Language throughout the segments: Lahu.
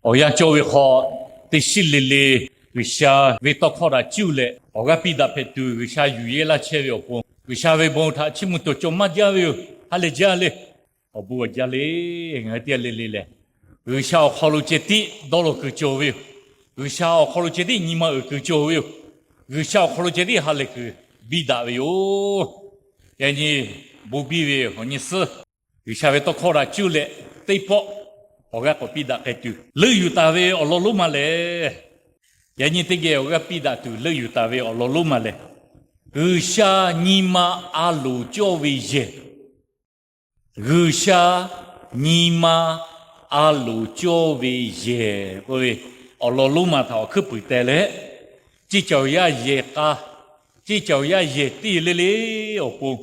Awˬ yanˇ cawˇ ve hk'aw, teˇ shiˉ le le G'uiˬsha ve tawˇ hkawˇ htaꞈ cuˇ leh awˬ g'aˇ piˇ daꞈ hpehꞈ tuˬ, G'uiˬsha yuˬ yehˇ laˇ chehˇ ve awˬ pon, G'uiˬsha ve bon htaꞈ chiˇ mvuh cawˬ cawˬ maˇ jaˇ ve yoˬ. Ha lehˬ jaˇ le. Awˬ bon awˬ jaˇ le. Ngaˬ hui teˇ g'aˇ le le lehˬ, G'uiˬsha awˬ hk'aw lo ceh tiˉ dawˇ law kuiˬ cawˬ ve yoˬ. G'uiˬsha awˬ hk'aw lo ceh tiˉ nyi ma uiˍ kuiˬ cawˬ ve yoˬ. G'uiˬsha awˬ hk'aw lo ceh tiˉ ha lehˬ kuiˬ biˇ daꞈ ve yoˬ. Yaꞈ nyi bon biˇ ve awˬ nyi suhˉ, G'uiˬsha ve tawˇ hkawˇ htaꞈ cuˇ leh teˇ pawˆ awˬ g'aˇ k'awꞈ piˇ daꞈ k'ai tuˬ leuˆ yuˬ taˍ ve awˬ lawn lonˉ ma lehˬ, yaꞈ nyi teˇ geh awˬ g'aˇ piˇ daꞈ tuˬ leuˆ yuˬ taˍ ve awˬ lawn lonˉ ma lehˬ, G'uiˬsha nyi ma a loˍ cawˇ ve yehˬ. G'uiˬsha nyi ma a loˍ cawˇ ve yehˬ k'oˆ ve awˬ lawn lonˉ ma htaꞈ awˬ hkuiˉ puiˍ teh leh, ceˇ caoˬ yaˇ yehˬ k'a, ceˇ caoˬ yaˇ yehˬ teˇ yehˬ le le awˬ pon,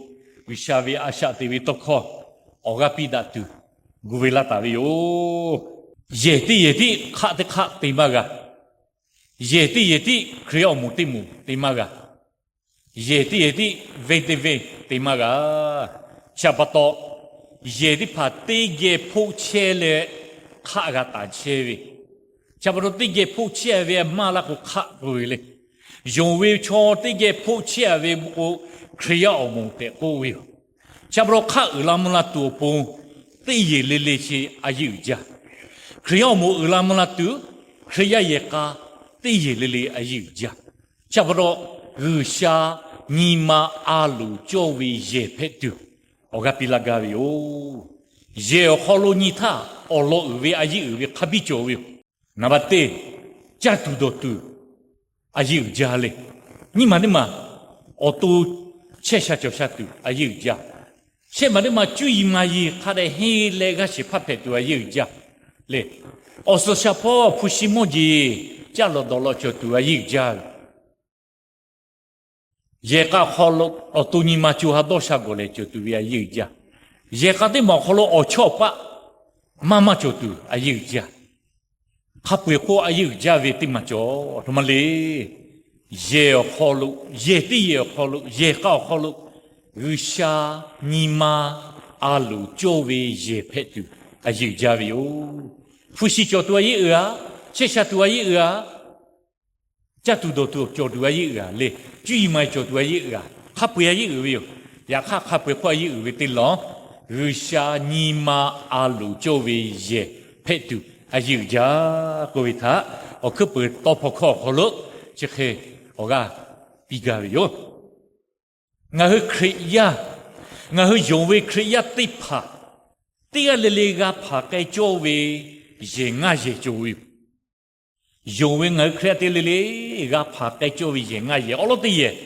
G'uiˬsha ve a shaꞈ teꞈ ve tawˇ hkawˇ awˬ g'aˇ piˇ daꞈ tuˬ gu ve laˇ taˍ ve yoˬ. Yehˬ teˇ yehˬ tiˉ hk'aˆ teˇ hk'aˆ te maˇ g'a. Yehˬ teˇ yehˬ tiˉ Hkriꞈ yaˇ awˬ moˍ teˇ moˍ te maˇ g'a. Yehˬ teˇ yehˬ tiˉ venˇ teˇ venˇ te maˇ g'a. Chi htaꞈ pa taw, yehˬ teˇ hpaˍ teˇ geh hpoˆ chehˇ leh hk'aˆ g'a taˍ chehˇ ve, chi htaꞈ pa taw teˇ geh hpoˆ chehˇ ve maˇ laˇ k'o hk'aˆ k'oˆ ve le. Yonˍ ve chaw teˇ geh hpoˆ chehˇ ve k'o, Hkriꞈ yaˇ awˬ moˍ tehꞈ k'oˆ ve yoˬ. Chi htaꞈ pa taw hk'aˆ uiˍ la mvuh la tuˬ awˬ pon teˇ yehˬ le le chi a yeˇ uiˍ jaˇ. Hkriꞈ yaˇ awˬ moˍ uiˍ la mvuh la tuˬ, Hkriꞈ yaˇ yehˬ k'a teˇ yehˬ le le a yeˇ uiˍ jaˇ. Chi htaꞈ pa taw, G'uiˬsha nyi ma a loˍ cawˇ ve yehˬ hpehꞈ tuˬ awˬ g'aˇ piˇ laˇ gaˇ ve yoˬ. Yehˬ awˬ hk'aw lo nyi htaˇ, awˬ lawn uiˍ ve a yeˇ uiˍ ve hk'a biˇ cawˬ ve yoˬ. Naˍ baˆ teˇ, caˇ tuˬ dawˬ tuˬ a yeˇ uiˍ jaˇ le. Nyiˇ maˬ teˇ maˬ awˬ to chehˇ sha cawˬ sha tuˬ a yeˇ uiˍ jaˇ. Shehˆ maˬ teˇ maˬ cuˇ yiˍ maˍ yiˍ hk'a dehꞈ henˇ leh g'aˇ shehˍ hpaˇ hpehꞈ tuˬ a yeˇ uiˍ jaˇ le. Awˬ suhˍ shaˍ hpawˇ hpu shi mawˇ jeˬ caˇ lawꞈ dawˬ lawꞈ cawˬ tuˬ a yeˇ uiˍ jaˇ ve. Yehˬ k'a awˬ hk'aw lo awˬ to nyi ma co ha dawˇ sha gawˬ lehˬ cawˬ tuˬ ve a yeˇ uiˍ jaˇ. Yehˬ k'a teˇ maˬ awˬ hk'aw lo awˬ chawˇ awˬ paˆ maˇ maˇ cawˬ tuˬ a yeˇ uiˍ jaˇ. Hk'a peu-eˬ hk'oˆ a yeˇ uiˍ jaˇ ve teˇ maˬ cawˬ. Aˬ htoꞈ ma le. Yehˬ awˬ hk'aw lo, yehˬ teˇ yehˬ awˬ hk'aw lo, yehˬ k'a awˬ hk'aw lo G'uiˬsha nyi ma a loˍ cawˇ ve yehˬ hpehꞈ tuˬ a yeˇ uiˍ jaˇ ve yoˬ. Hpu shi cawˬ tuˬ a yeˇ uiˍ a, chehˇ sha tuˬ a yeˇ uiˍ a, caˇ tuˬ dawˬ tuˬ cawˬ tuˬ a yeˇ uiˍ a le. Cuˇ yiˍ maˍ yiˍ cawˬ tuˬ a yeˇ uiˍ a, hk'a peu-eˬ a yeˇ uiˍ ve yoˬ. Yaꞈ hk'aˇ hk'a peu-eˬ hk'oˆ a yeˇ uiˍ ve teˇ lawˬ, G'uiˬsha nyi ma a loˍ cawˇ ve yehˬ hpehꞈ tuˬ a yeˇ uiˍ jaˇ k'oˆ ve htaꞈ awˬ hkuiˉ puiˍ tawˇ hpawˇ hkawˇ awˬ hk'aw lo chi hk'e awˬ g'aˇ piˇ gaˇ ve yoˬ. Ngaˬ hui Hkriꞈ yaˇ, ngaˬ hui yonˍ ve Hkriꞈ yaˇ teˇ hpaˍ teˇ g'aˇ le le g'a hpanˍ k'ai cawˇ ve yehˬ ngaˇ yehˬ cawˬ ve yoˬ. Yonˍ ve ngaˬ hui Hkriꞈ yaˇ teˇ g'aˇ le le g'a hpanˍ k'ai cawˇ ve yehˬ ngaˇ yehˬ awˬ lawn teˇ yehˬ,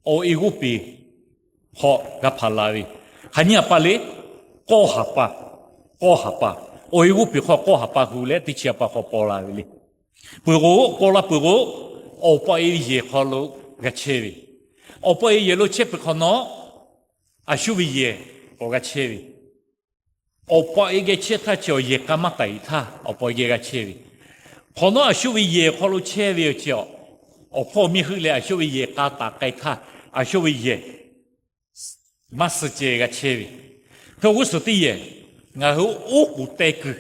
awˬ e g'oˇ peˍ hk'aw g'a hpanˍ la ve. Hk'aˬ nyiˇ a pa le, k'awˇ haˍ pa, k'awˇ haˍ pa, awˬ e g'oˇ peˍ hk'aw k'awˇ haˍ pa hu leh teˇ chi a pa hk'aw paw la ve le. Peuˬ k'o, paw la peuˬ k'o, awˬ pa awˬ e yehˬ hk'aw lo g'a chehˇ ve. Awˬ pa awˬ e yehˬ lo chehˇ peuˬ hk'awꞈ nawˉ, a shu ve yehˬ k'awꞈ g'a chehˇ ve. Awˬ pa awˬ e geh chehˇ htaˇ chi awˬ yehˬ k'a maˇ taiˍ htaˇ awˬ pa awˬ e geh g'a chehˇ ve. Hk'awꞈ nawˉ a shu ve yehˬ hk'aw lo chehˇ ve awˬ chi, awˬ hpawˇ miˇ heuˆ leh a shu ve yehˬ k'a taˍ k'ai htaˇ, a shu ve yehˬ maˇ suh ceh g'a chehˇ ve. Hk'e g'uˇ suhˍ teˇ yehˬ, ngaˬ hui oˉ k'oˍ teh kuiˬ,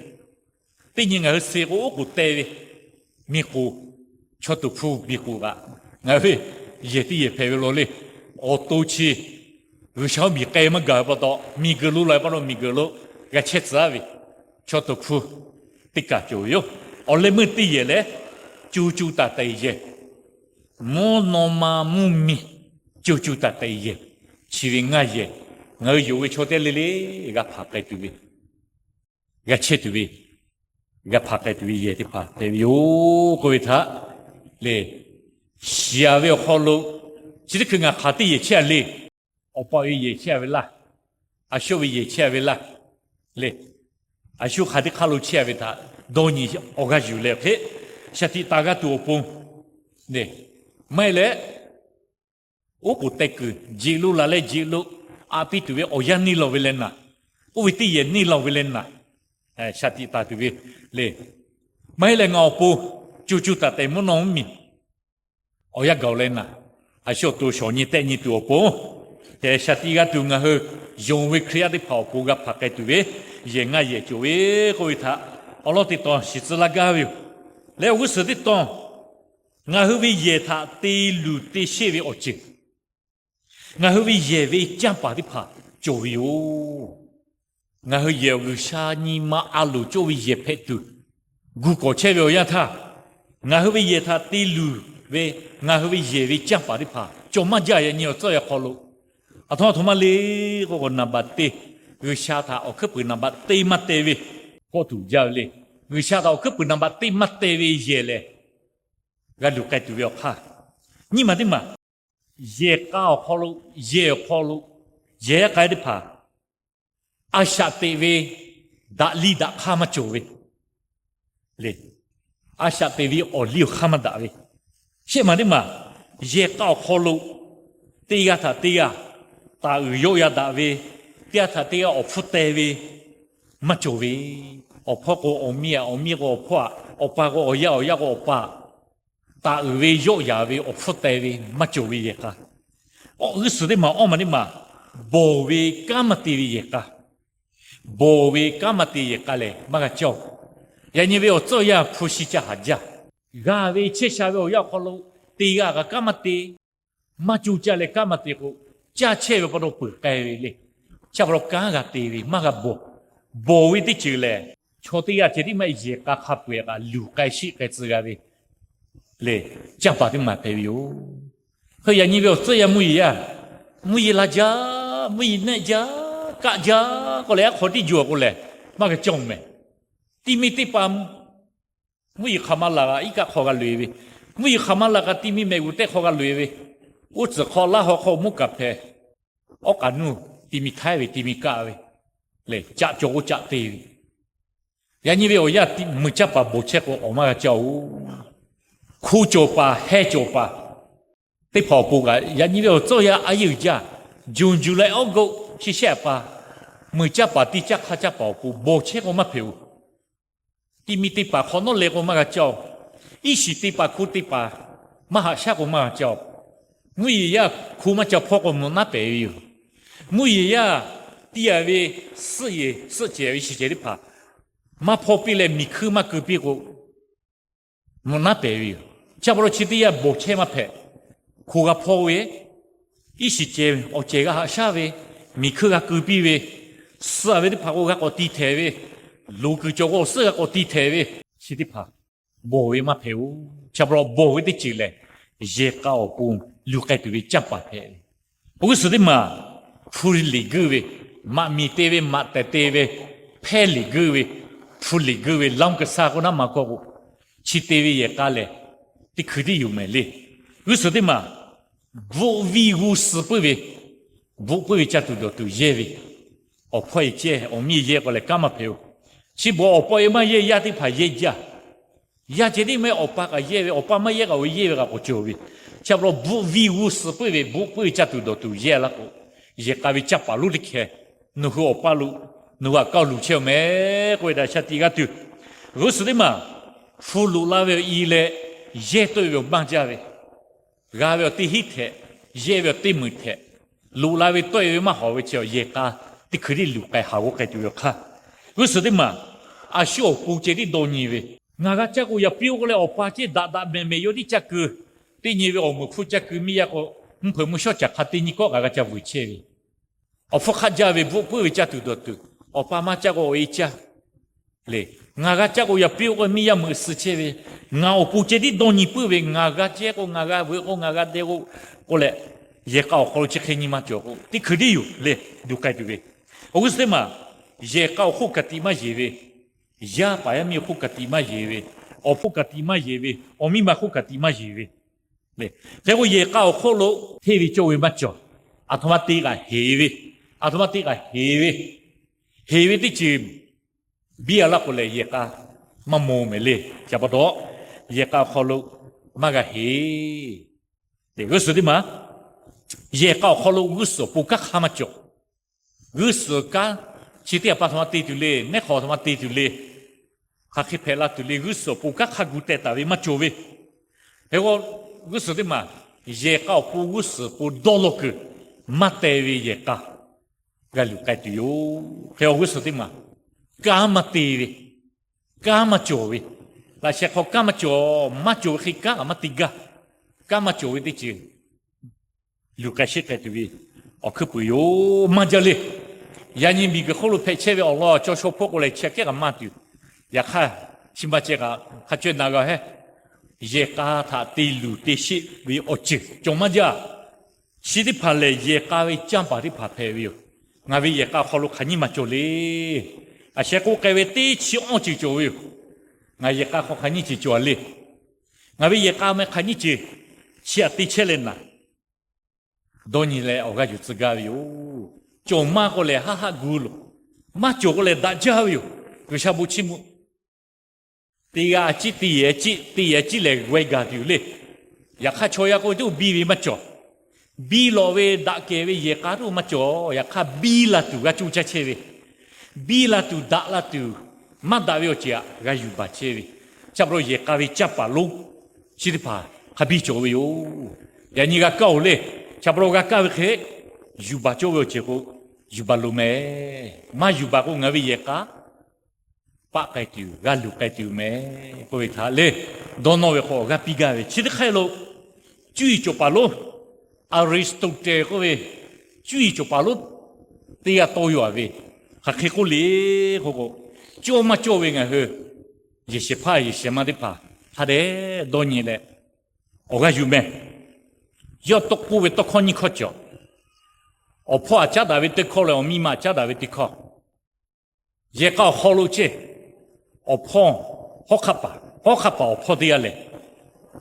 teˇ nyi ngaˬ hui suh k'o oˉ k'oˍ teh ve, miˬ k'oˍ, chaw tuˍ hpu miˬ k'oˍ kaꞈ, ngaˬ hui yehˬ teˇ yehˬ hpehꞈ ve law le. Awˬ to chi G'uiˬsha oˇ miˬ k'ai maˇ gaˬ ve pa taw, miˬguiˬ lo la ve pa taw miˬguiˬ lo g'a chehˇ tcuh ve chaw tuˍ hpu teˇ kaˬ cawˬ ve yoˬ. Awˬ leh meuˇ teˇ yehˬ lehˬ, co co taiˍ taiˍ yehˬ, mvuhˇ naw ma mvuhˇ miˬ co co taiˍ taiˍ yehˬ, chi ve ngaˇ yehˬ, ngaˬ hui yonˍ ve chaw teˇ g'aˇ le le g'a hpanˍ k'ai tuˬ ve, g'a chehˇ tuˬ ve, g'a hpanˍ k'ai tuˬ ve yehˬ teˇ hpaˍ hpehꞈ ve yoˬ k'oˆ ve htaꞈ le. Shiˍ a ve awˬ hk'aw lo chi teˇ hkui ngaˬ hk'aˬ teˇ yehˬ chehˇ a le. Awˬ pa awˬ e yehˬ chehˇ a ve laˇ, a shu ve yehˬ chehˇ a ve laˇ le. A shu hk'aˬ teˇ hk'aˇ lo chehˇ a ve htaꞈ dawˇ nyi awˬ g'aˇ yuˬ leh hk'e, shaˍ tiꞈ taˍ g'a tuˬ awˬ pon le. Maˇ heˆ leh, oˉ k'oˍ teh kuiˬ jeꞈ lo laˬ leh jeꞈ lo aꞈ piˇ tuˬ ve awˬ yanˇ neˇ lawˬ ve leh naˍ, oˇ ve teˇ yehˬ neˇ lawˬ ve leh naˍ, shaˍ tiꞈ taˍ tuˬ ve le. Maˇ heˆ leh ngaˬ awˬ pon co co taiˍ taiˍ mvuhˇ naw mvuhˇ miˬ awˬ yanˇ gaˬ leh naˍ, a shu awˬ to shawˍ nyi tehˆ nyi tuˬ awˬ pon, tehꞈ shaˍ tiꞈ g'a tuˬ ngaˬ hui yonˍ ve Hkriꞈ yaˇ teˇ hpaˍ awˬ pon g'a hpanˍ k'ai tuˬ ve yehˬ ngaˇ yehˬ cawˬ ve k'oˆ ve htaꞈ awˬ lawn teˇ tawn shiˍ tcuh laˇ gaˇ ve yoˬ. Leh awˬ g'uˇ suhˍ teˇ tawn, ngaˬ hui ve yehˬ htaꞈ te luˬ te sheˆ ve awˬ ceuˬ, ngaˬ hui ve yehˬ ve canˇ paˍ teˇ hpaˍ cawˬ ve yoˬ. Ngaˬ hui yehˬ awˬ G'uiˬsha nyi ma a loˍ cawˇ ve yehˬ hpehꞈ tuˬ gu kawꞈ chehˇ ve awˬ yanˇ htaˇ, ngaˬ hui ve yehˬ htaꞈ te luˬ ve, ngaˬ hui ve yehˬ ve canˇ paˍ teˇ hpaˍ cawˬ maˇ jaˇ. Yaꞈ nyi awˬ tcuhˉ awˬ yanˇ hk'aw lo, aˬ htoꞈ ma aˬ htoꞈ ma le k'o, k'o naˍ baꞈ te, G'uiˬsha htaꞈ awˬ hkuiˉ puiˍ naˍ baꞈ te maˇ te ve kawˆ tuˬ jaˇ ve le. G'uiˬsha htaꞈ awˬ hkuiˉ puiˍ naˍ baꞈ te maˇ te ve yehˬ lehˬ, g'a luˬ k'ai tuˬ ve awˬ hk'aˇ, nyiˇ maˬ teˇ maˬ, yehˬ k'a awˬ hk'aw lo, yehˬ awˬ hk'aw lo, yehˬ k'a teˇ hpaˍ a shaꞈ teꞈ ve daꞈ liˇ daꞈ hk'aˇ maˇ cawˬ ve le. A shaꞈ teꞈ ve awˬ liˇ awˬ hk'aˇ maˇ daꞈ ve. Shehˆ maˬ teˇ maˬ, yehˬ k'a awˬ hk'aw lo teˇ g'aˇ htaꞈ teˇ g'aˇ taˍ uiˍ yawˆ yan daꞈ ve, teˇ g'aˇ htaꞈ teˇ g'aˇ awˬ hpfuhˇ teh ve maˇ cawˬ ve. Awˬ hpawˇ k'o awˬ miˇ aꞈ, awˬ miˇ k'o awˬ hpawˇ aꞈ, awˬ pa k'o awˬ yaˇ, awˬ yaˇ k'o awˬ pa aꞈ, taˍ uiˍ ve yawˆ yan ve awˬ hpfuhˇ teh ve maˇ cawˬ ve yehˬ k'a. Awˬ g'uˇ suhˍ teˇ maˬ, awˇ maˬ teˇ maˬ, bawˬ ve kanˉ maˇ te ve yehˬ k'a. Bawˬ ve kanˉ maˇ te yehˬ k'a lehˬ maˇ g'a cawˇ. Yaꞈ nyi ve awˬ tcuhˉ awˬ yanˇ hpu shi caˇ haˍ jaˇ. G'a ve chehˇ sha ve awˬ yanˇ awˬ hk'aw lo, te g'a kaꞈ kanˉ maˇ te, maˇ cuˇ caˇ leh kanˉ maˇ te k'o, caˇ chehˇ ve pa taw peuˬ k'ai ve le. Chi pa taw kanˉ g'a te ve maˇ g'a bawˬ. Bawˬ ve teˇ ceuˬ lehˬ, chaw teˇ g'aˇ ceh tiˉ maˇ heˆ, yehˬ k'a hk'a peu-eˬ kaꞈ luˬ k'ai sheˆ k'ai tcuh g'a ve le, canˇ paˍ teˇ maˬ hpehꞈ ve yoˬ. Hk'e yaꞈ nyi ve awˬ tcuhˉ yanˇ mvuhˇ yeˬ yaˇ, mvuhˇ yeˬ la jaˇ, mvuhˇ yeˬ nehˆ jaˇ, kaˆ jaˇ k'oˆ leh aˉ hk'aw tiˉ juˇ k'o lehˬ, maˇ g'a cawˇ mehˍ. Ti mi teˇ hpaˍ mvuhˇ yeˬ hk'aˬ ma laˬ kaꞈ iˉ kaˆ hk'aw g'a loꞈ e ve, mvuhˇ yeˬ hk'aˬ ma laˬ kaꞈ ti mi mehꞈ g'uˬ teˇ hk'aw g'a loꞈ e ve, oˇ tcuhˍ hk'aw laˇ haw hk'aw mvuhˇ kaˍ hpehꞈ, awˉ k'aꞈ nuˇ ti mi htaiˉ ve ti mi kaˆ ve le, caꞈ cawˬ k'o caꞈ te ve. Yaꞈ nyi ve awˬ yanˇ mui caˇ paˍ bawˬ chehˇ k'o awˬ maˇ g'a cawˇ oˬ. Hko cawˬ paˍ, heh cawˬ paˍ teˇ hpaˍ awˬ pon kaꞈ yaꞈ nyi ve awˬ tcuhˉ awˬ yanˇ a yeunˇ jaˇ, June, July, August chi shehˆ pa, mui caˇ paˍ ti caˇ hk'a caˇ paˍ awˬ pon bawˬ chehˇ k'o maˇ hpehꞈ oˬ. Ti mi teˇ paˍ hk'awꞈ nawˉ leh k'o maˇ g'a cawˇ oˬ. Iˉ shiˍ teˇ paˍ hku teˇ paˍ maˇ haꞈ shaˉ k'o maˇ g'a cawˇ oˬ. Mvuhˇ yeˬ yaˇ hku maˇ ca hpawˇ k'o mvuhꞈ naˉ pehˍ ve yoˬ. Mvuhˇ yeˬ yaˇ tiˇ yaꞈ ve suhˆ yeˬ suhˆ cehˬ ve shiˍ cehˬ teˇ hpaˍ maˇ hpawˇ piˇ leh miˬ hkuiˇ maˇ keu piˇ k'o, mvuhꞈ naˉ pehˍ ve yoˬ. Chi pa taw chi teˇ yanˇ bawˬ chehˇ maˇ hpehꞈ. Hko g'a hpawˇ ve, iˉ shiˍ cehˬ awˬ cehˬ g'a haꞈ shaˉ ve, miˬ hkuiˇ g'a keu piˇ ve, suh ve teˇ hpaˍ k'o g'a k'awꞈ ti htehꞈ ve, loˍ kuiˬ cawˬ k'o awˬ suhˉ g'a k'awꞈ ti htehꞈ ve, chi teˇ hpaˍ bawˬ ve maˇ hpehꞈ oˬ. Chi pa taw bawˬ ve teˇ ceuˬ lehˬ, yehˬ k'a awˬ pon luˬ k'ai tuˬ ve canˇ paˍ hpehꞈ ve. Awˬ g'uˇ suhˍ teˇ maˬ, hpu liꞈ guiˇ ve, maꞈ miˬ te ve, maꞈ tehˬ te ve, hpehˇ liꞈ guiˇ ve, hpu liꞈ guiˇ ve, laˇ kaꞈ sa k'o naˉ ma kawˇ k'o, chi te ve yehˬ k'a lehˬ, teˇ hkui tiˉ yoˬ mehˍ le. G'uˇ suhˍ teˇ maˬ, bvuhꞈ viˇ g'uˇ suhˍ puiˉ ve, bvuhꞈ puiˉ ve caˇ tuˬ dawˬ tuˬ yehˇ ve, awˬ hpawˇ e cehˇ, awˬ miˇ yehˇ k'o lehˬ kanˉ maˇ hpehꞈ oˬ. Chi bawˬ awˬ pa e maˇ yehˇ, yaˇ teˇ hpaˍ yehˇ jaˇ. Yaˇ ceh tiˉ maˇ heˆ, awˬ pa kaꞈ yehˇ ve, awˬ pa maˇ yehˇ kaꞈ awˬ e yehˇ ve kaꞈ k'awꞈ cawˬ ve. Chi pa taw bvuhꞈ viˇ g'uˇ suhˍ puiˉ ve, bvuhꞈ puiˉ ve caˇ tuˬ dawˬ tuˬ yehˇ laˇ k'o, yehˬ k'a ve canˇ paˍ lonˉ teˇ hkeh, nawˬ hui awˬ paˇ lo, nawˬ hui aꞈ kaˇ luˬ chehˇ oˬ mehˍ k'oˆ ve daꞈ sha tiꞈ g'aˇ tuˬ. G'uˇ suhˍ teˇ maˬ, hpu loꞈ la ve awˬ i leh, yehˇ tawˆ e ve awˬ maˇ jaˇ ve, g'a ve awˬ teˇ hinˉ htehꞈ, yehˇ ve awˬ teˇ meunˍ htehꞈ, loꞈ la ve tawˆ e ve maˇ hawˍ ve chi yehˬ k'a teˇ hkui tiˉ luˬ k'ai haˍ g'awˇ k'ai tuˬ ve awˬ hk'aˇ. G'uˇ suhˍ teˇ maˬ, a shu awˬ pon ceh tiˉ dawˇ nyi ve, ngaˬ g'a caˇ k'o yaꞈ piˇ-oˆ k'oˆ leh awˬ pa ceh daꞈ daꞈ mehˍ mehˍ yawˇ tiˉ caˇ keu. Teˇ nyi ve awˬ meuˍ hpfuhˇ caˇ keu miˇ yaˇ k'o, mvuhˇ hpeuꞈ mvuhˇ shawˉ caˬ hk'a teˇ nyi kawˆ kaꞈ g'a ca vuiˬ chehˇ ve, awˬ hpfuhˇ hk'aˆ jaˇ ve bvuhꞈ puiˉ ve caˇ tuˬ dawˬ tuˬ, awˬ pa maˇ caˇ k'o awˬ e caˇ le. Ngaˬ g'a caˇ k'o yaꞈ piˇ-oˆ k'o miˇ yaˇ meuꞈ suh chehˇ ve, ngaˬ awˬ pon ceh tiˉ dawˇ nyi puiˉ ve, ngaˬ g'a cehˇ k'o ngaˬ g'a veuꞈ k'o ngaˬ g'a deh k'o, k'oˆ leh, yehˬ k'a awˬ hk'aw lo chi hk'e nyi ma cawˬ k'o teˇ hkui tiˉ yoˬ le, luˬ k'ai tuˬ ve. Awˬ g'uˇ suhˍ teˇ maˬ, yehˬ k'a awˬ hk'oˆ ka tiꞈ maˇ yeˬ ve, yaˇ paˍ yaˇ miˇ hk'oˆ ka tiꞈ maˇ yeˬ ve, awˬ hpfuhˇ ka tiꞈ maˇ yeˬ ve, awˬ miˇ ma hk'oˆ ka tiꞈ maˇ yeˬ ve le. Hk'e k'o yehˬ k'a awˬ hk'oˆ lo hteˇ ve cawˇ ve maˇ cawˬ. Aˬ htoꞈ ma te kaꞈ heˍ ve, aˬ htoꞈ ma te kaꞈ heˍ ve, heˍ ve teˇ ceuˬ biˇ a laˇ k'o lehˬ yehˬ k'a maˇ maw mehˍ le. Chi pa taw, yehˬ k'a awˬ hk'aw lo maˇ g'a heˍ. G'uˇ suhˍ teˇ maˬ, yehˬ k'a awˬ hk'aw lo g'uˇ suhˍ awˬ pon kanˉ hk'aˇ maˇ cawˬ. G'uˇ suhˍ kanˉ chi teˇ hpaˍ aˬ htoꞈ ma te tuˬ le, nehˉ hk'aw aˬ htoꞈ ma te tuˬ le, hk'aˬ hk'e hpehꞈ la tuˬ le, g'uˇ suhˍ awˬ pon kanˉ hk'aˇ gu teh taˍ ve maˇ cawˬ ve. Hk'e k'o, g'uˇ suhˍ teˇ maˬ, yehˬ k'a awˬ pon g'uˇ suhˍ pon dawˇ law kuiˬ maˇ teh ve yehˬ k'a g'a luˬ k'ai tuˬ yoˬ. Hk'e awˬ g'uˇ suhˍ teˇ maˬ, kanˉ maˇ te ve, Kanˉ maˇ cawˬ ve, laꞈ sheh hk'aw kanˉ maˇ cawˬ. Maˇ cawˬ ve hk'e kanˉ kaꞈ maˇ te gaˇ. Kanˉ maˇ cawˬ ve teˇ ceuˬ luˬ k'ai sheˆ k'ai tuˬ ve awˬ hkuiˉ puiˍ yoˬ. Maˇ jaˇ le. Yaꞈ nyi miˬguiˬ hk'oˆ lo hpehꞈ chehˇ ve awˬ lawn a caw shaw hpawˇ k'o lehˬ, chi hk'e kaꞈ maˇ tuˬ. Yaꞈ hk'aˇ, chi ma ceh kaꞈ hk'a caweh na g'a hehˉ. Yehˬ k'a htaꞈ te luˬ te sheˆ ve awˬ ceuˬ cawˬ maˇ jaˇ. Chi teˇ hpaˍ lehˬ, yehˬ k'a ve canˇ paˍ teˇ hpaˍ hpehꞈ ve yoˬ. Ngaˬ ve yehˬ k'a awˬ hk'aw lo hk'aˬ nyiˇ maˬ cawˬ le. Aˬ sheh k'oˆ k'ai ve teˇ chi awˇ ceuˬ cawˬ ve yoˬ. Ngaˬ yehˬ k'a hk'aw hk'aˬ nyiˇ ceuˬ cawˬ a le. Ngaˬ ve yehˬ k'a meh hk'aˬ nyiˇ ceuˬ chi htaꞈ te chehˇ leh naˍ, dawˇ nyi leh awˬ g'aˇ yuˬ tcuh gaˇ ve yoˬ. Cawˬ maˇ k'o lehˬ, haˆ haˆ gu loˬ. Maˇ cawˬ k'o lehˬ, daꞈ jaˇ ve yoˬ. G'uiˬsha bon chiˇ mvuh. Teˇ g'aˇ ciˉ, teˇ yehˬ ciˉ, teˇ yehˬ ciˉ lehˬ g'awehˇ gaˬ tuˬ le. Yaꞈ hk'aˇ, chaw yaˇ k'oˆ ve, teˇ biˇ ve maˇ cawˬ. Biˇ lawꞈ ve daꞈ kehˬ ve yehˬ k'a tuˬ maˇ cawˬ. Yaꞈ hk'aˇ, biˇ la tuˬ g'a coˇ caˇ chehˇ ve, biˇ la tuˬ, daꞈ la tuˬ, maˇ daꞈ ve awˬ ceuˬ htaꞈ g'a yuˬ baˬ chehˇ ve, chi pa taw yehˬ k'a ve canˇ paˍ lonˉ chi teˇ hpaˍ hk'a biˇ cawˬ ve yoˬ. Yaꞈ nyi g'a kaˇ-oˬ le. Chi pa taw g'a kaˇ ve hk'e, yuˬ baˬ cawˇ ve awˬ ceuˬ k'o, yuˬ baˬ loˬ mehˍ. Maˇ yuˬ baˬ k'o, ngaˬ ve yehˬ k'a paˆ k'ai tuˬ, g'a luˬ k'ai tuˬ mehˍ k'oˆ ve htaꞈ le, dawˇ nawˇ ve hk'aw awˬ g'aˇ piˇ gaˇ ve. Chi teˇ hk'aˇ lo, cuˇ yiˍ cawˬ paˍ lonˉ, Aristotle k'oˆ ve cuˇ yiˍ cawˬ paˍ lonˉ teˇ g'aˇ tawˇ yaw-a ve, hk'aˬ hk'e k'oˆ le k'oˆ k'o, cawˇ maˇ cawˇ ve ngaˬ hui yehˬ shehˍ hpaˇ yehˬ shehˍ ma teˇ hpaˍ hk'a dehꞈ dawˇ nyi leh awˬ g'aˇ yuˬ mehˍ. Yawˇ tawˇ k'oˆ ve tawˇ hkawˇ nyiˇ hkawˇ cawˬ. Awˬ hpawˇ aꞈ caˉ daꞈ ve teˇ hkawˇ leh awˬ miˇ ma aꞈ caˉ daꞈ ve teˇ hkawˇ. Yehˬ k'a awˬ hk'aw lo ceˇ, awˬ hpawˇ, hawˉ hk'aˆ paˍ, hawˉ hk'aˆ paˍ awˬ hpawˇ teˇ g'aˇ lehˬ,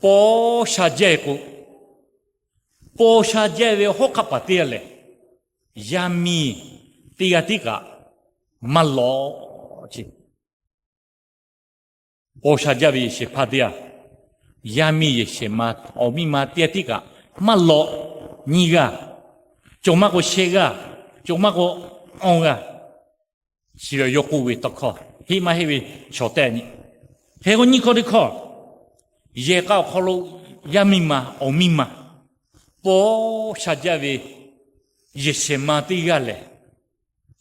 paw sha jaˇ-e k'o, paw sha jaˇ ve hawˉ hk'aˆ paˍ teˇ g'aˇ lehˬ, yaˇ miˇ teˇ g'aˇ tiˉ kaꞈ maˇ lawꞈ ceˇ. Paw sha jaˇ ve yehˬ shehˍ hpaˇ teˇ g'aˇ, yaˇ miˇ yehˬ shehˍ ma, awˬ miˇ ma teˇ g'aˇ tiˉ kaꞈ maˇ lawꞈ. Nyiˇ g'aˇ, cawˬ maˇ k'o shehˆ g'aˇ, cawˬ maˇ k'o awˇ g'aˇ. Chi ve yawˇ k'oˆ ve tawˇ hkawˇ heˆ maˇ heˆ ve shawˍ tehˆ nyi. Hk'e k'o nyiˇ hkawˇ teˇ hkawˇ, yehˬ k'a awˬ hk'aw lo yaˇ miˇ ma, awˬ miˇ ma, paw sha jaˇ ve yehˬ shehˍ ma teˇ g'aˇ lehˬ,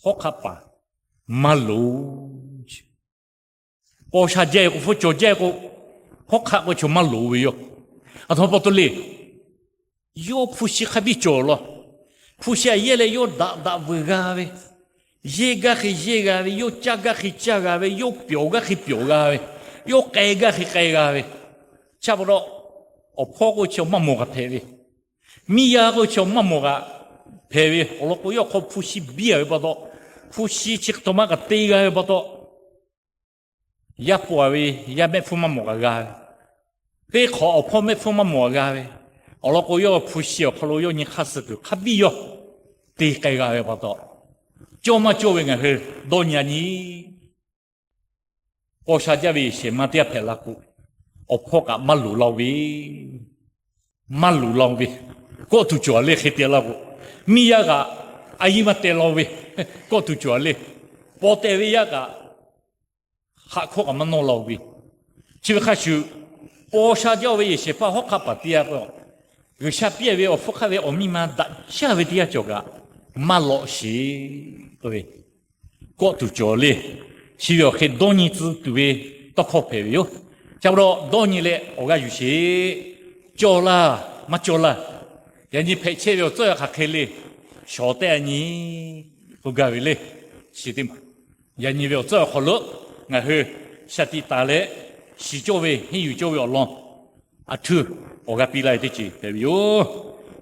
hawˉ hk'aˆ paˍ maˇ loˍ. Paw sha jaˇ-e k'o, hpu cawˬ jaˇ-e k'o, hawˉ hk'aˆ k'o chaw maˇ loˍ ve yoˬ. Aˬ htoꞈ ma pa taw le. Yawˇ hpu shi hk'a biˇ cawˬ law. Hpu shi aꞈ yehˇ leh yawˇ daꞈ daꞈ veuˬ g'a ve, yehˇ gaˇ hk'e yehˇ g'a ve, yawˇ caˇ gaˇ hk'e caˇ g'a ve, yawˇ pyawˬ gaˇ hk'e pyawˬ g'a ve, yawˇ k'ai gaˇ hk'e k'ai g'a ve. Chi pa taw, awˬ hpawˇ k'o chaw maˇ mawˬ kaꞈ hpehꞈ ve, miˇ yaˇ k'o chaw maˇ mawˬ kaꞈ hpehꞈ ve, awˬ lawn k'o yawˇ hk'aw hpu shi biˇ-a ve pa taw, hpu shi chi hk'e htaꞈ ma kaꞈ te g'a ve pa taw, yaˇ paw-a ve yaˇ mehˆ hpfuhˇ maˇ mawˬ kaꞈ g'a ve, teˇ hk'awꞈ awˬ hpawˇ mehˆ hpfuhˇ maˇ mawˬ kaꞈ g'a ve, awˬ lawn k'o yawˇ hpu shi awˬ hk'aw lo yawˇ nyi hk'aˇ suh tuˬ hk'a biˇ yawˇ te k'ai g'a ve pa taw, cawˇ maˇ cawˇ ve ngaˬ hui dawˇ nyi-a nyi. Paw sha jaˇ ve yehˬ shehˍ ma teˇ g'aˇ hpehꞈ la k'o, awˬ hpawˇ kaꞈ maˇ loˍ laˇ-oˬ ve, maˇ loˍ laˇ-oˬ ve, kawˆ tuˬ cawˬ-a le hk'e te laˇ k'o, miˇ yaˇ kaꞈ a yiˇ maˇ teh laˇ-oˬ ve, kawˆ tuˬ cawˬ-a le, paw teh ve yaˇ kaꞈ haꞈ hkawˇ kaꞈ maˇ nawˇ laˇ-oˬ ve, chi ve hk'a shuˍ, paw sha jaˇ-oˬ ve yehˬ shehˍ hpaˇ hawˉ hk'aˆ paˍ teˇ g'aˇ k'o, G'uiˬsha piˇ-a ve awˬ hpfuhˇ hk'aˆ ve awˬ miˇ ma daꞈ jaˇ ve teˇ g'aˇ cawˬ kaꞈ maˇ lawꞈ sheˍ k'oˆ ve, kawˆ tuˬ cawˬ le. Chi ve awˬ hk'e dawˇ nyi tcuh tuˬ ve tawˇ hkawˇ hpehꞈ ve yoˬ. Chi pa taw dawˇ nyi leh awˬ g'aˇ yuˬ sheˍ. Cawˇ laˇ maˇ cawˇ laˇ, yaꞈ nyi hpehꞈ chehˇ ve awˬ tcuhˉ awˬ hk'aˬ hk'e le, shawˍ tehˆ-a nyi k'oˆ gaˇ ve le. Chi teˇ maˬ yaꞈ nyi ve awˬ tcuhˉ awˬ hk'aw lo ngaˬ hui shaˍ tiꞈ taˍ leh shiˍ cawˇ ve henˇ yuˬ cawˇ ve awˬ lawn aˬ htuˇ awˬ g'aˇ piˇ laˇ ve teˇ ceuˬ hpehꞈ ve yoˬ.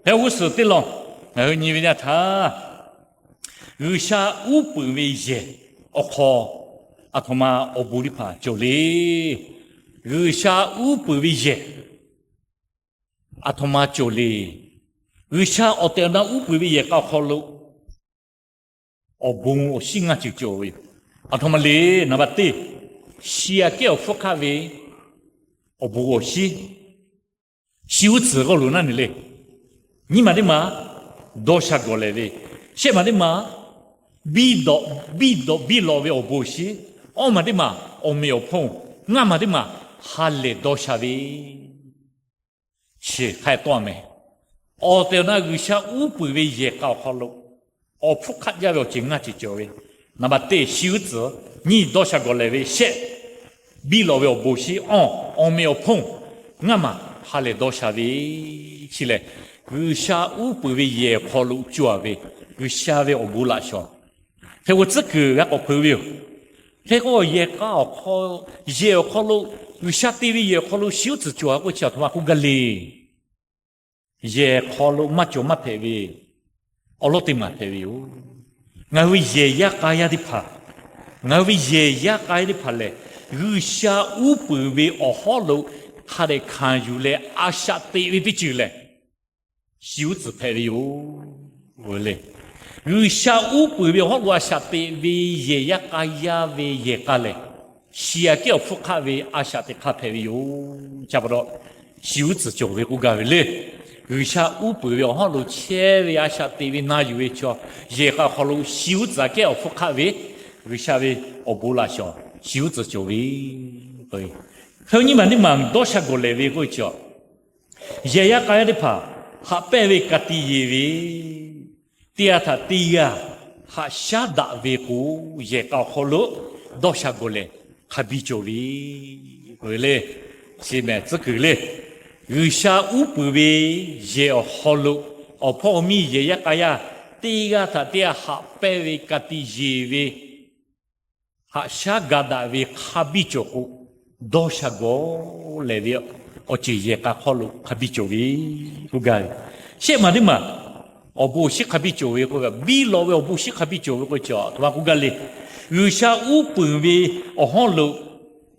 Hk'e g'uˇ suhˍ teˇ lawn ngaˬ hui nyi ve yaˇ htaˇ, G'uiˬsha uˉ peunˍ ve yehˬ awˬ hk'aw aˬ htoꞈ ma awˬ bon teˇ hpaˍ cawˬ le. G'uiˬsha uˉ peunˍ ve yehˬ aˬ htoꞈ ma cawˬ le. G'uiˬsha awˬ tehˬ awˬ na uˉ peunˍ ve yehˬ k'a awˬ hk'aw lo awˬ bon awˬ shinˉ ngaˇ ceuˬ cawˬ ve yoˬ. Aˬ htoꞈ ma le. Naˍ baˬ teˇ, shi aꞈ kehˉ awˬ hpfuhˇ hk'aˆ ve awˬ bon awˬ shinˉ, shi uˉ tcuhˍ g'awˇ loˍ naˉ ne le. Nyiˇ maˬ teˇ maˬ dawˇ sha gawˬ lehˬ ve, shehˆ maˬ teˇ maˬ biˇ dawꞈ biˇ dawꞈ biˇ lawꞈ ve awˬ bon awˬ shinˉ, awˇ maˬ teˇ maˬ awˬ meꞈ awˬ hponˇ, ngaˇ maˬ teˇ maˬ ha lehˬ dawˇ sha ve chi hk'a tawˆ-a mehˍ. Awˬ tehˬ awˬ na G'uiˬsha uˉ peunˍ ve yehˬ k'a awˬ hk'aw lo awˬ hpfuhˇ hk'aˆ jaˇ ve awˬ ceuˬ ngaˇ ceuˬ cawˬ ve. Naˍ baˬ teˇ, shi uˉ tcuhˍ. Nyiˇ, dawˇ sha gawˬ lehˬ ve. Shehˆ, biˇ lawꞈ ve awˬ bon shinˉ, awˬ, awˬ meꞈ awˬ hponˇ ngaˇ maˬ ha lehˬ dawˇ sha ve chi lehˬ, G'uiˬsha uˉ peunˍ ve yehˬ awˬ hk'aw lo cawˬ ve G'uiˬsha ve awˬ bon laꞈ shawˍ hk'e k'o tcuhˉ kuiˬ g'a k'awꞈ hpeuꞈ ve yoˬ. Hk'e k'o yehˬ k'a awˬ hk'aw, yehˬ awˬ hk'aw lo, G'uiˬsha te ve yehˬ awˬ hk'aw lo shi uˉ tcuhˍ cawˬ k'oˆ chi a htoꞈ ma k'oˆ gaˇ le. Yehˬ hk'aw lo maˇ cawˬ maˇ hpehꞈ ve awˬ lawn teˇ maˬ hpehꞈ ve yoˬ. Ngaˬ hui ve yehˬ yaˇ k'a yaˇ teˇ hpaˍ, ngaˬ hui ve yehˬ yaˇ k'a yaˇ teˇ hpaˍ lehˬ, G'uiˬsha uˉ peunˍ ve awˬ hawˉ lo hk'a dehꞈ hkanˍ yuˬ leh a shaꞈ teꞈ ve teˇ ceuˬ lehˬ, shi uˉ tcuhˍ hpehꞈ ve yoˬ le. G'uiˬsha uˉ peunˍ ve awˬ hawˉ lo a shaꞈ teꞈ ve yehˬ yaˇ k'a yaˇ ve yehˬ k'a lehˬ, shi aꞈ kehˉ awˬ hpfuhˇ hk'aˆ ve a shaꞈ teꞈ hk'aˇ hpehꞈ ve yoˬ. Chi pa taw, shi uˉ tcuhˍ cawˬ ve k'oˆ gaˇ ve le. G'uiˬsha uˉ peunˍ ve awˬ hawˉ lo chehˇ ve a shaꞈ teꞈ ve na yuˬ ve chaw, yehˬ k'a awˬ hk'aw lo shi uˉ tcuhˍ aꞈ kehˉ awˬ hpfuhˇ hk'aˆ ve G'uiˬsha ve awˬ bon laꞈ shawˍ shi uˉ tcuhˍ cawˬ ve k'o, hk'e nyiˇ maˬ teˇ maˬ dawˇ sha gawˬ lehˬ ve k'oˆ ve chi a, yehˬ yaˇ k'a yaˇ teˇ hpaˍ haꞈ pehnˇ ve ka tiꞈ yeˬ ve, teˇ g'aˇ htaꞈ teˇ g'aˇ haꞈ shaˉ daꞈ ve k'o, yehˬ k'a awˬ hk'aw lo dawˇ sha gawˬ lehˬ hk'a biˇ cawˬ ve k'o le. Chi mehˍ tcuhˉ kuiˬ le. G'uiˬsha uˉ peunˍ ve yehˬ awˬ hk'aw lo awˬ hpawˇ awˬ miˇ yehˬ yaˇ k'a yaˇ teˇ g'aˇ htaꞈ teˇ g'aˇ haꞈ pehnˇ ve ka tiꞈ yeˬ ve, haꞈ shaˉ ga daꞈ ve hk'a biˇ cawˬ k'o, dawˇ sha gawˬ lehˬ ve awˬ ceuˬ yehˬ k'a hk'aw lo hk'a biˇ cawˬ ve k'oˆ gaˇ ve. Shehˆ maˬ teˇ maˬ awˬ bon awˬ shinˉ hk'a biˇ cawˬ ve k'o, biˇ lawꞈ ve awˬ bon awˬ shinˉ hk'a biˇ cawˬ ve k'o, chi a htoꞈ ma k'oˆ gaˇ le. G'uiˬsha uˉ peunˍ ve awˬ hawˉ lo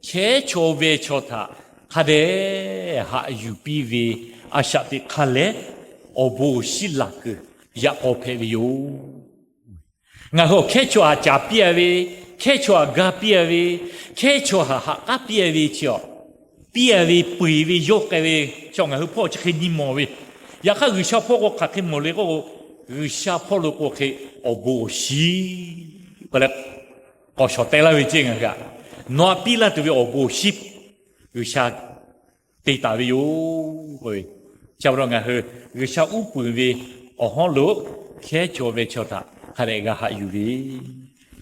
chehˇ chaw ve chaw htaꞈ hk'a dehꞈ haꞈ yuˬ piˇ ve a shaꞈ teꞈ hk'aˇ leh, awˬ bon awˬ shinˉ laˬ kuiˬ yaꞈ k'aw hpehꞈ ve yoˬ. Ngaˬ hui awˬ hkehˉ chaw haꞈ caˍ piˇ a ve, hkehˉ chaw haꞈ ga piˇ a ve, hkehˉ chaw haꞈ haꞈ k'aˉ piˇ a ve chi a, piˇ a ve peu eˬ ve yawˇ k'ai ve chi a ngaˬ hui hpawˇ chi hk'e nyi mawˬ ve. Yaꞈ hk'aˇ G'uiˬsha hpawˇ k'o hk'aˬ hk'e mawˬ le k'o, G'uiˬsha hpawˇ lo k'o hk'e awˬ bon awˬ shinˉ k'awꞈ shawˍ teh laˇ ve ceˇ ngaˬ hui a, nawˬ aꞈ piˇ laˇ tuˬ ve awˬ bon awˬ shinˉ G'uiˬsha te taˍ ve yoˬ k'o, chi pa taw ngaˬ hui G'uiˬsha uˉ peunˍ ve awˬ hawˉ lo hkehˉ chaw ve chaw htaꞈ hk'a dehꞈ g'a haꞈ yuˬ ve,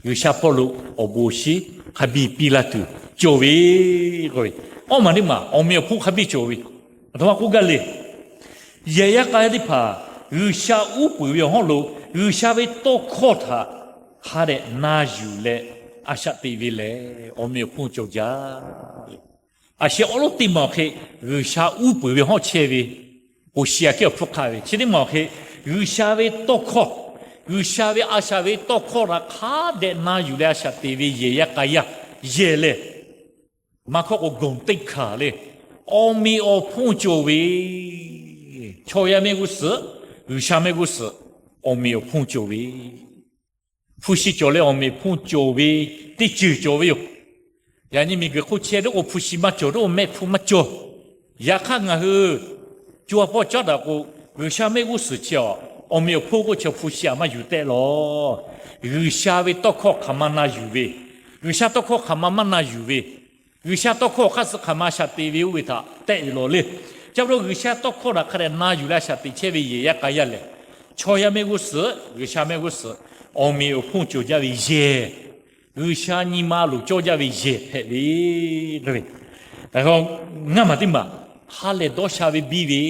G'uiˬsha hpawˇ lo awˬ bon awˬ shinˉ hk'a biˇ piˇ laˇ tuˬ cawˬ ve k'o, awˇ maˬ teˇ maˬ awˬ meꞈ awˬ hponˇ hk'a biˇ cawˬ ve, a htoꞈ ma k'oˆ gaˇ le. Yehˬ yaˇ k'a yaˇ teˇ hpaˍ G'uiˬsha uˉ peunˍ ve awˬ hawˉ lo G'uiˬsha ve tawˇ hkawˇ htaꞈ hk'a dehꞈ na yuˬ leh a shaꞈ teꞈ ve lehˬ, awˬ meꞈ awˬ hponˇ cawˬ jaˇ. A sheh awˉ lawˉ teˇ maˬ awˬ hk'e G'uiˬsha uˉ peunˍ ve hawˉ chehˇ ve k'o, shi aꞈ kehˉ awˬ hpfuhˇ hk'aˆ ve chi teˇ maˬ awˬ hk'e G'uiˬsha ve tawˇ hkawˇ, G'uiˬsha ve a shaꞈ ve tawˇ hkawˇ htaꞈ hk'a dehꞈ na yuˬ leh a shaꞈ teꞈ ve yehˬ yaˇ k'a yaˇ yehˬ lehˬ, maˇ hkawˇ k'o gawˬ teˇ hkanˍ le, awˬ meꞈ awˬ hponˇ cawˬ ve, chaw yaˇ mehˆ g'uˇ suhˍ, G'uiˬsha mehˆ g'uˇ suhˍ, awˬ meꞈ awˬ hponˇ cawˬ ve, hpu shi cawˬ leh awˬ meꞈ hponˇ cawˬ ve teˇ ceuˬ cawˬ ve yoˬ. Yaꞈ nyi miˬguiˬ hk'oˆ chehˇ tiˉ k'o hpu shi maˇ cawˬ, tiˉ k'o mehˆ hpu maˇ cawˬ. Yaꞈ hk'aˇ ngaˬ hui co ha pawˆ caˉ daꞈ k'o, G'uiˬsha mehˆ g'uˇ suhˍ chi a, awˬ meꞈ awˬ hponˇ k'oˆ chi hpu shi aꞈ maˇ yuˬ tehˆ lawˬ. G'uiˬsha ve tawˇ hkawˇ hk'aˬ ma na yuˬ ve, G'uiˬsha tawˇ hkawˇ hk'aˬ ma maˇ na yuˬ ve, G'uiˬsha tawˇ hkawˇ awˬ hk'aˇ suh hk'aˬ ma a shaꞈ teꞈ ve oˇ ve htaꞈ tehˆ ve lawˬ le. Chi pa taw G'uiˬsha tawˇ hkawˇ htaꞈ hk'a dehꞈ na yuˬ leh a shaꞈ teꞈ chehˇ ve yehˬ yaˇ k'a yaˇ lehˬ, chaw yaˇ mehˆ g'uˇ suhˍ, G'uiˬsha mehˆ g'uˇ suhˍ, awˬ meꞈ awˬ hponˇ cawˬ jaˇ ve yehˬ, G'uiˬsha nyi ma loˍ cawˇ jaˇ ve yehˬ hpehꞈ ve ngaˇ maˬ teˇ maˬ ha lehˬ dawˇ sha ve biˇ ve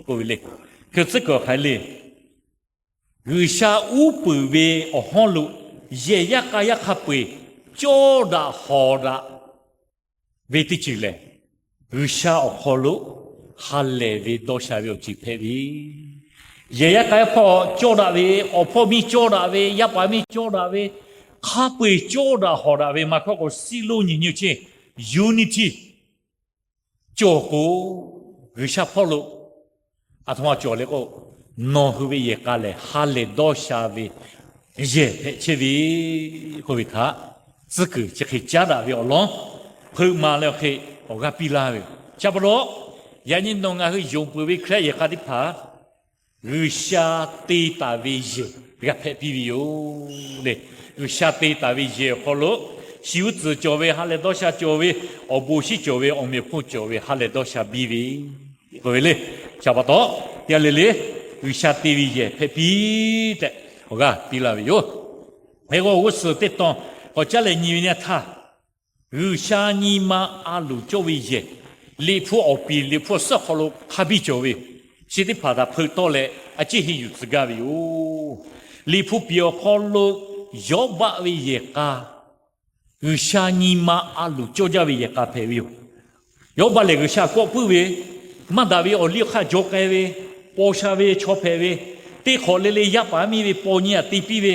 k'oˆ ve le. Hkui tcuhˉ kuiˬ awˬ hk'aˬ hk'e le. G'uiˬsha uˉ peunˍ ve awˬ hawˉ lo yehˬ yaˇ k'a yaˇ hk'a peu eˬ cawˇ daꞈ hawˍ daꞈ ve teˇ ceuˬ lehˬ, G'uiˬsha awˬ hk'aw lo ha lehˬ ve dawˇ sha ve awˬ ceuˬ hpehꞈ ve. Yehˬ yaˇ k'a yaˇ hpawˇ cawˇ daꞈ ve, awˬ hpawˇ miˇ cawˇ daꞈ ve, yaˇ paˍ miˇ cawˇ daꞈ ve, hk'a peu eˬ cawˇ daꞈ hawˍ daꞈ ve maˇ hkawˇ k'o siˉ lonˉ nyi nyi chi unity cawˬ k'o, G'uiˬsha hpawˇ lo a htoꞈ ma cawˬ le k'o, nawˬ hui ve yehˬ k'a lehˬ ha lehˬ dawˇ sha ve yehˬ hpehꞈ chehˇ ve k'oˆ ve htaꞈ tcuhˉ kuiˬ chi hk'e caˉ daꞈ ve awˬ lawn hpeuꞈ maˍ leh awˬ hk'e awˬ g'aˇ piˇ laˇ ve yoˬ. Chi pa taw, yaꞈ nyi nawˬ ngaˬ hui yonˍ peuˬ ve Hkriꞈ yaˇ yehˬ k'a teˇ hpaˍ G'uiˬsha te taˍ ve yehˬ g'a hpehꞈ piˇ ve yoˬ le. G'uiˬsha te taˍ ve yehˬ awˬ hk'aw lo shi uˉ tcuhˍ cawˬ ve, ha lehˬ dawˇ sha cawˬ ve, awˬ bon shinˉ cawˬ ve, awˬ meꞈ awˬ hponˇ cawˬ ve, ha lehˬ dawˇ sha biˇ ve k'oˆ ve le. Chi pa taw, teˇ g'aˇ le le G'uiˬsha te ve yehˬ hpehꞈ piˇ tehꞈ awˬ g'aˇ piˇ laˇ ve yoˬ. Hk'e k'o g'uˇ suhˍ teˇ tawn k'awꞈ caˉ leh nyi ve nyi htaˇ, G'uiˬsha nyi ma a loˍ cawˇ ve yehˬ, Liꞈ hpu awˬ piˍ, Liꞈ hpu awˬ suhˉ awˬ hk'aw lo hk'a biˇ cawˬ ve, chi teˇ hpaˍ htaꞈ hpeuꞈ tawˆ leh a ciˉ henˇ yuˬ tcuh gaˇ ve yoˬ. Liꞈ hpu piˍ awˬ hk'aw lo Yawˇbaˆ ve yehˬ k'a, G'uiˬsha nyi ma a loˍ cawˇ jaˇ ve yehˬ k'a hpehꞈ ve yoˬ. Yawˇbaˆ lehˬ G'uiˬsha kawˆ puiˉ ve, maˇ daꞈ ve awˬ liˇ awˬ hk'aˇ jaw k'ai ve, paw sha ve chaw hpehꞈ ve, teˇ hk'awꞈ le le yaˇ paˍ yaˇ miˇ ve paw nyi aꞈ te piˇ ve,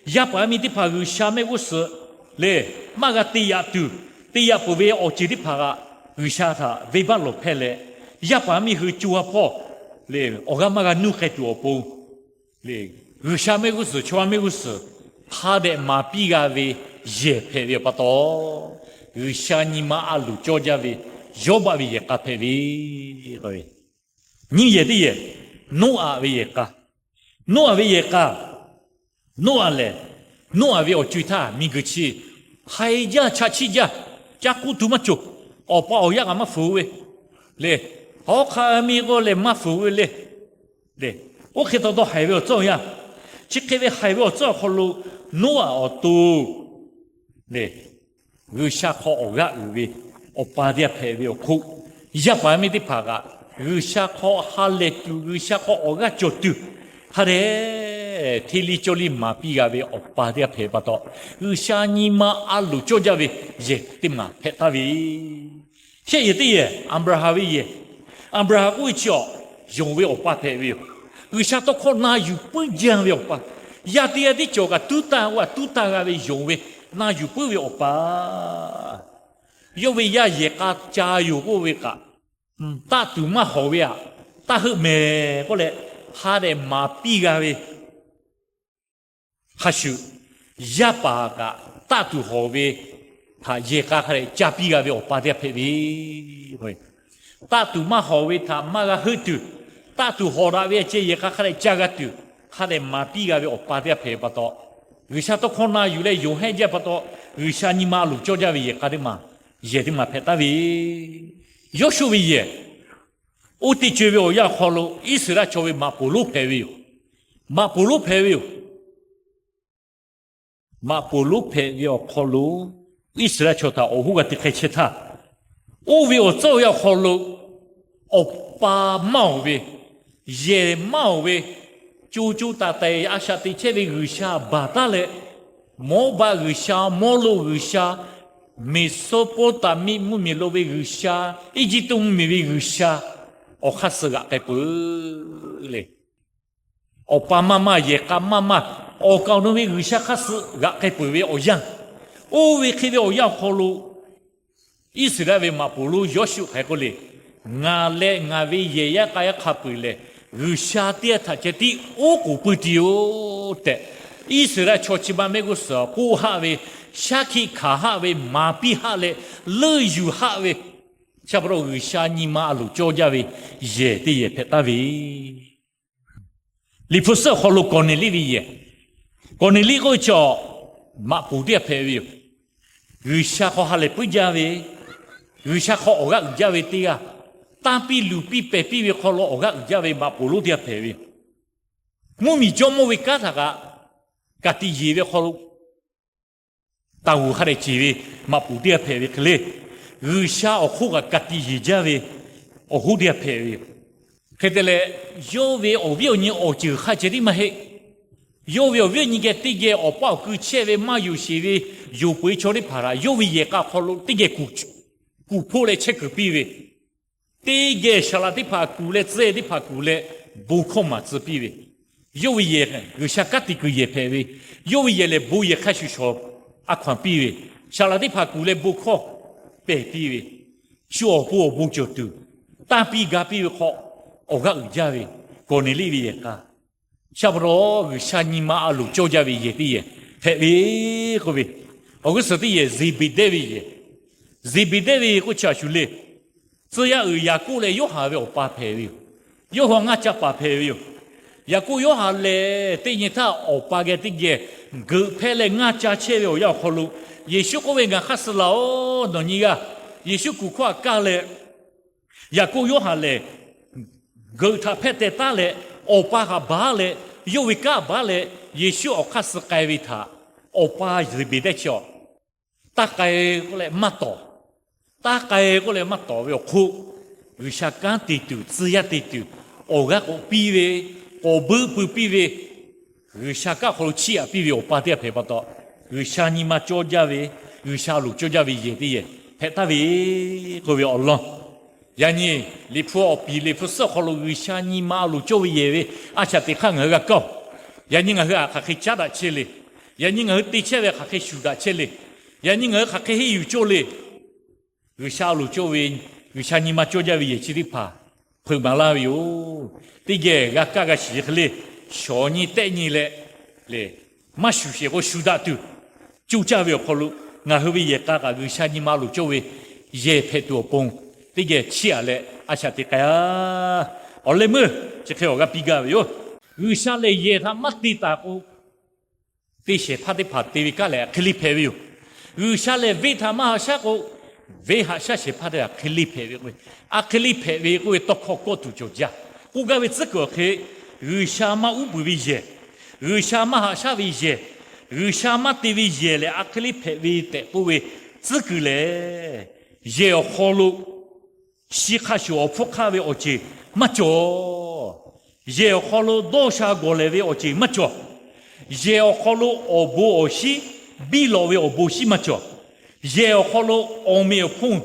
yaˇ paˍ yaˇ miˇ teˇ hpaˍ G'uiˬsha mehˆ g'uˇ suhˍ lehˬ maˇ g'a te yaꞈ tuˬ, te yaꞈ peuˬ ve awˬ ceuˬ teˇ hpaˍ htaꞈ G'uiˬsha htaꞈ venˇbaˆ lawˬ hpehˇ leh, yaˇ paˍ yaˇ miˇ hui co ha hpawˇ lehˬ awˬ g'aˇ maˇ g'a nuˇ k'ai tuˬ awˬ pon lehˬ, G'uiˬsha mehˆ g'uˇ suhˍ, chaw yaˇ mehˆ g'uˇ suhˍ hk'a dehꞈ maˍ piˇ g'a ve yehˬ hpehꞈ ve awˬ pa taw, G'uiˬsha nyi ma a loˍ cawˇ jaˇ ve Yawˇbaˆ ve yehˬ k'a hpehꞈ ve nyiˇ yehˬ teˇ yehˬ, Noˉaꞈ ve yehˬ k'a. Noˉaꞈ ve yehˬ k'a, Noˉaꞈ lehˬ, Noˉaꞈ ve awˬ co-e htaˇ miˬguiˬ chi haiˬ jaˇ, chaꞈ chiˆ jaˇ, caˇ k'oˆ tuˬ maˇ cawˬ. Awˬ pa awˬ yaˇ kaꞈ maˇ fuiˍ ve le. Hawˉ hk'aˇ miˇ k'oˆ lehˬ maˇ fuiˍ ve le. Oˇ hk'e taw taw haiˬ ve awˬ tcuhˉ awˬ yanˇ, chi hk'e ve haiˬ ve awˬ tcuhˉ awˬ hk'aw lo Noˉaꞈ awˬ to lehˬ, G'uiˬsha hk'aw awˬ g'aˇ uiˍ ve awˬ pa teˇ g'aˇ hpehꞈ ve awˬ hk'oˆ, yaˇ paˍ yaˇ miˇ teˇ hpaˍ kaꞈ G'uiˬsha hk'aw ha lehˬ tuˬ, G'uiˬsha hk'aw awˬ g'aˇ cawˬ tuˬ, hk'a dehꞈ hteˇ liˇ cawˇ liˇ maˍ piˇ g'a ve awˬ pa teˇ g'aˇ hpehꞈ pa taw, G'uiˬsha nyi ma a loˍ cawˇ jaˇ ve yehˬ teˇ maˬ hpehꞈ taˍ ve shehˆ yehˬ teˇ yehˬ, Aˍbraˍhanˍ ve yehˬ. Aˍbraˍhanˍ k'oˆ ve chi awˬ, yonˍ ve awˬ pa hpehꞈ ve yoˬ. G'uiˬsha tawˇ hkawˇ na yuˬ puiˉ jaˇ ve awˬ pa, yaˇ teˇ g'aˇ teˇ cawˬ kaꞈ tuˉ tanˇ k'oˆ a tuˉ tanˇ g'a ve yonˍ ve, na yuˬ puiˉ ve awˬ pa. Yawˇ ve yaˇ yehˬ k'a ca yoˬ k'oˆ ve kaꞈ, taˆ tuˬ maˇ hawˍ ve aꞈ, taˇ heuˆ mehˍ k'oˆ leh, hk'a dehꞈ maˍ piˇ g'a ve hk'a shuˍ, yaˇ paˍ kaꞈ taˆ tuˬ hawˍ ve htaꞈ yehˬ k'a hk'a dehꞈ ca piˇ g'a ve awˬ pa teˇ g'aˇ hpehꞈ ve. Taˆ tuˬ maˇ hawˍ ve htaꞈ maˇ g'a heuˆ tuˬ, taˆ tuˬ hawˍ daꞈ ve a ceh yehˬ k'a hk'a dehꞈ ca g'a tuˬ, hk'a dehꞈ maˍ piˇ g'a ve awˬ pa teˇ g'aˇ hpehꞈ pa taw, G'uiˬsha tawˇ hkawˇ na yuˬ leh yonˍ hehnˇ jaˇ pa taw, G'uiˬsha nyi ma a loˍ cawˇ jaˇ ve yehˬ k'a teˇ maˬ, yehˬ teˇ maˬ hpehꞈ taˍ ve. Yawˇshuˆ ve yehˬ, oˇ teˇ co-e ve awˬ yanˇ awˬ hk'aw lo Iˉsaˍreˍlaˆ chaw ve maꞈ poˍ lonˉ hpehꞈ ve yoˬ. Maꞈ poˍ lonˉ hpehꞈ ve yoˬ. Maꞈ poˍ lonˉ hpehꞈ ve awˬ hk'aw lo, Iˉsaˍreˍlaˆ chaw htaꞈ awˬ hoˉ g'a te hk'e chehˇ htaˇ, oˇ ve awˬ tcuhˉ awˬ yanˇ awˬ hk'aw lo, awˬ pa maˇ awˬ ve, yehˬ maˇ awˬ ve, co co taiˍ taiˍ a shaꞈ teꞈ chehˇ ve G'uiˬsha baˬ taˉ leh, Mawˇbaˆ g'uiˬsha, Mawˇloˆ g'uiˬsha, Meˍsoˇpoˇtaˍmiˆ mvuhˇmiˬ lo ve g'uiˬsha, Eˇjiˇtuꞈ mvuhˇmiˬ ve g'uiˬsha, awˬ hk'aˇ suh g'aꞈ k'ai peuˬ le. Awˬ pa maˇ maˇ, yehˬ k'a maˇ maˇ, awˬ kaˍ awˬ nu ve g'uiˬsha hk'aˇ suh g'aꞈ k'ai peuˬ ve awˬ yanˇ, oˇ ve hk'e ve awˬ yanˇ awˬ hk'aw lo, Iˉsaˍreˍlaˆ ve maꞈ poˍ lonˉ Yawˇshuˆ hk'aˬ hk'e k'oˆ le, Ngaˬ leh ngaˬ ve yehˬ yaˇ k'a yaˇ hk'a peu-eˬ lehˬ, G'uiˬsha teˇ g'aˇ htaꞈ ceh tiˉ oˉ k'oˍ pui tuˬ-oˬ tehꞈ, Iˉsaˍreˍlaˆ chaw chi ma mehˆ g'uˇ suhˍ k'oˆ haˆ ve, shaˉ hkiˆ hkanˍ haˆ ve, maˍ piˇ haˆ leh, leuˆ yuˬ haˆ ve, chi pa taw G'uiˬsha nyi ma a loˍ cawˇ jaˇ ve yehˬ teˇ yehˬ hpehꞈ taˍ ve. Liꞈ hpu suhˉ awˬ hk'aw lo Kawˍneˍliˆ ve yehˬ. Kawˍneˍliˆ k'oˆ ve chi awˬ, maꞈ poˍ teˇ g'aˇ hpehꞈ ve yoˬ. G'uiˬsha hk'aw ha lehˬ puiˉ jaˇ ve, G'uiˬsha hk'aw awˬ g'aˇ uiˍ jaˇ ve teˇ g'aˇ, tanˇ piˇ luˬ piˇ pehˬ piˇ ve hk'aw lo awˬ g'aˇ uiˍ jaˇ ve maꞈ poˍ lonˉ teˇ g'aˇ hpehꞈ ve yoˬ. Mvuhˇmiˬ jawˇmawˇ ve kanˉ htaꞈ kaꞈ ka tiꞈ yeˬ ve hk'aw lo, taˍ g'uˬ hk'a dehꞈ ceˬ ve maꞈ poˍ teˇ g'aˇ hpehꞈ ve hk'e le, G'uiˬsha awˬ hk'oˆ kaꞈ ka tiꞈ yeˬ jaˇ ve awˬ hoˉ teˇ g'aˇ hpehꞈ ve yoˬ. Hk'e te leh, yawˇ ve awˬ viˉ awˬ nyi awˬ ceuˬ hk'a ceh tiˉ maˇ heˆ. Yawˇ ve awˬ viˉ awˬ nyi geh teˇ geh awˬ paˇ awˬ kui chehˇ ve maˇ yonˍ sheˍ ve yonˍ peuˬ ve chaw teˇ hpaˍ htaꞈ yawˇ ve yehˬ k'a hk'aw lo teˇ geh kuˬ hpoˆ leh chehˇ kuiˬ piˇ ve, teˇ geh saˍ laꞈ teˇ hpaˍ kuˬ leh tcuh teˇ hpaˍ kuˬ leh bon hkawˇ maˍ tcuh piˇ ve, yawˇ ve yehˬ G'uiˬsha kanˉ te kuiˬ yehˬ hpehꞈ ve, yawˇ ve yehˬ lehˬ bon yehˬ hk'a shuˍ shawˍ a hkaw-anˬ piˇ ve, saˍ laꞈ teˇ hpaˍ kuˬ leh bon hkawˇ pehˬ piˇ ve, shu awˬ pon awˬ bon cawˬ tuˬ tanˇ piˇ ga piˇ ve hk'aw awˬ g'aˇ uiˍ jaˇ ve Kawˍneˍliˆ ve yehˬ k'a, chi pa taw G'uiˬsha nyi ma a loˍ cawˇ jaˇ ve yehˬ teˇ yehˬ hpehꞈ ve k'oˆ ve, awˬ g'uˇ suhˍ teˇ yehˬ Zeˍbeˍdehˇ ve yehˬ. Zeˍbeˍdehˇ ve k'oˆ chi a shuˍ le, tcuh yaˇ uiˍ Yaˍkoˆ leh Yoˇhanˬ ve awˬ pa hpehꞈ ve yoˬ. Yoˇhanˬ ngaˇ ca paˍ hpehꞈ ve yoˬ. Yaˍkoˆ Yoˇhanˬ lehˬ teˇ nyi htaˇ awˬ pa geh teˇ geh geuꞈ hpehˇ leh ngaˇ ca chehˇ ve awˬ yanˇ awˬ hk'aw lo, Yeˍsuˆ k'oˆ ve, Ngaˬ hk'aˇ suh laˬ-oꞈ, nawˬ nyi g'aˇ. Yeˍsuˆ kuˬ hkawˇ htaꞈ kaˇ leh, Yaˍkoˆ Yoˇhanˬ lehˬ geuꞈ htaꞈ hpehˇ teh taˉ leh, awˬ pa htaꞈ baˬ leh, yawˇ ve kanˉ baˬ leh, Yeˍsuˆ awˬ hk'aˇ suh k'ai ve htaꞈ awˬ pa Zeˍbeˍdehˇ chi awˬ Taˇ k'ai k'oˆ leh maˇ tawˍ. Taˇ k'ai k'oˆ leh maˇ tawˍ ve awˬ hk'oˆ, G'uiˬsha kanˉ te tuˬ, tcuh yaˇ te tuˬ, awˬ g'aˇ k'awꞈ piˇ ve, k'awꞈ buiˆ pui piˇ ve, G'uiˬsha kanˉ hk'aw lo chiˇ aꞈ piˇ ve awˬ pa teˇ g'aˇ hpehꞈ pa taw, G'uiˬsha nyi ma cawˇ jaˇ ve, G'uiˬsha a loˍ cawˇ jaˇ ve yehˬ teˇ yehˬ hpehꞈ taˍ ve k'oˆ ve awˬ lawn, yaꞈ nyi Liꞈ hpu awˬ piˍ Liꞈ hpu suhˉ awˬ hk'aw lo G'uiˬsha nyi ma a loˍ cawˇ ve yehˬ ve a shaꞈ teꞈ hk'aˇ ngaˬ hui g'a kaˇ-oˬ. Yaꞈ nyi ngaˬ hui htaꞈ hk'aˬ hk'e caˉ daꞈ chehˇ le. Yaꞈ nyi ngaˬ hui te chehˇ ve hk'aˬ hk'e shuˍ daꞈ chehˇ le. Yaꞈ nyi ngaˬ hui hk'aˬ hk'e henˇ yuˬ cawˇ le. G'uiˬsha a loˍ cawˇ ve, G'uiˬsha nyi ma cawˇ jaˇ ve yehˬ chi teˇ hpaˍ hpeuꞈ maˍ laˇ ve yoˬ. Teˇ geh g'a kaˇ g'a shiˍ hk'e le, shawˍ nyi tehˆ nyi leh, le, maˇ shuˍ sheˍ k'o shuˍ daꞈ tuˬ, coˇ caˇ ve awˬ hk'aw lo ngaˬ hui ve yehˬ k'a kaꞈ G'uiˬsha nyi ma a loˍ cawˇ ve yehˬ hpehꞈ tuˬ awˬ pon, teˇ geh chiˇ aꞈ leh a shaꞈ teꞈ k'ai-a. Awˬ leh meuˇ chi hk'e awˬ g'aˇ piˇ gaˇ ve yoˬ. G'uiˬsha lehˬ yehˬ htaꞈ maˇ te taˍ k'o, te shehˍ hpaˇ teˇ hpaˍ te ve kaˇ lehˬ hk'e le hpehꞈ ve yoˬ. G'uiˬsha lehˬ venˇ htaꞈ maˇ haꞈ shaˉ k'o, venˇ haꞈ shaˉ shehˍ hpaˇ teˇ hpaˍ hk'e le hpehꞈ ve k'o, a hk'e le hpehꞈ ve k'oˆ ve tawˇ hkawˇ kawˆ tuˬ cawˬ jaˇ. K'oˆ gaˇ ve tcuhˉ kuiˬ awˬ hk'e, G'uiˬsha maˇ uˉ peunˍ ve yehˬ, G'uiˬsha maˇ haꞈ shaˉ ve yehˬ, G'uiˬsha maˇ te ve yehˬ lehˬ a hk'e le hpehꞈ ve tehꞈ k'oˆ ve tcuhˉ kuiˬ lehˬ, yehˬ awˬ hk'aw lo shi hk'a shuˍ awˬ hpfuhˇ hk'aˇ ve awˬ ceuˬ maˇ cawˬ. Yehˬ awˬ hk'aw lo dawˇ sha gawˬ lehˬ ve awˬ ceuˬ maˇ cawˬ. Yehˬ awˬ hk'aw lo awˬ bon awˬ shinˉ biˇ lawꞈ ve awˬ bon shinˉ maˇ cawˬ. Yehˬ awˬ hk'aw lo awˬ meꞈ awˬ hponˇ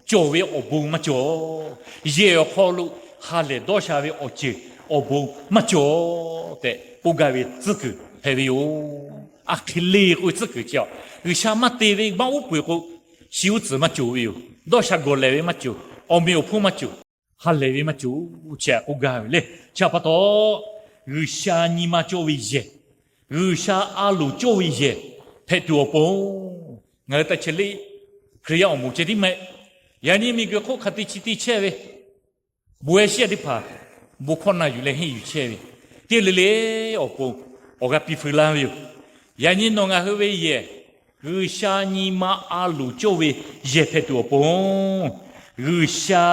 cawˬ ve awˬ bon maˇ cawˬ. Yehˬ awˬ hk'aw lo ha lehˬ dawˇ sha ve awˬ ceuˬ awˬ bon maˇ cawˬ tehꞈ k'oˆ gaˇ ve tcuhˉ kuiˬ hpehꞈ ve yoˬ. A hk'e le k'oˆ ve tcuhˉ kuiˬ chi a, G'uiˬsha maˇ te ve maˇ uˉ peunˍ k'o, shi uˉ tcuhˍ maˇ cawˬ ve yoˬ. Dawˇ sha gawˬ lehˬ ve maˇ cawˬ. Awˬ meꞈ awˬ hponˇ maˇ cawˬ. Ha lehˬ ve maˇ cawˬ. Chi htaꞈ k'oˆ gaˇ ve le. Chi htaꞈ pa taw, G'uiˬsha nyi ma cawˇ ve yehˬ, G'uiˬsha a loˍ cawˇ ve yehˬ hpehꞈ tuˬ awˬ pon, ngaˬ hui taˇ chehˇ le. Hkriꞈ yaˇ awˬ moˍ ceh tiˉ maˇ heˆ. Yaꞈ nyi miˬguiˬ hk'oˆ hk'aˬ te chi te chehˇ ve, bon ehˉ shiˉ yaˇ teˇ hpaˍ bon hkawˇ na yuˬ leh henˇ yuˬ chehˇ ve, teˇ le le awˬ pon awˬ g'aˇ piˇ feu laˇ ve yoˬ. Yaꞈ nyi nawˬ ngaˬ hui ve yehˬ, G'uiˬsha nyi ma a loˍ cawˇ ve yehˬ hpehꞈ tuˬ awˬ pon, G'uiˬsha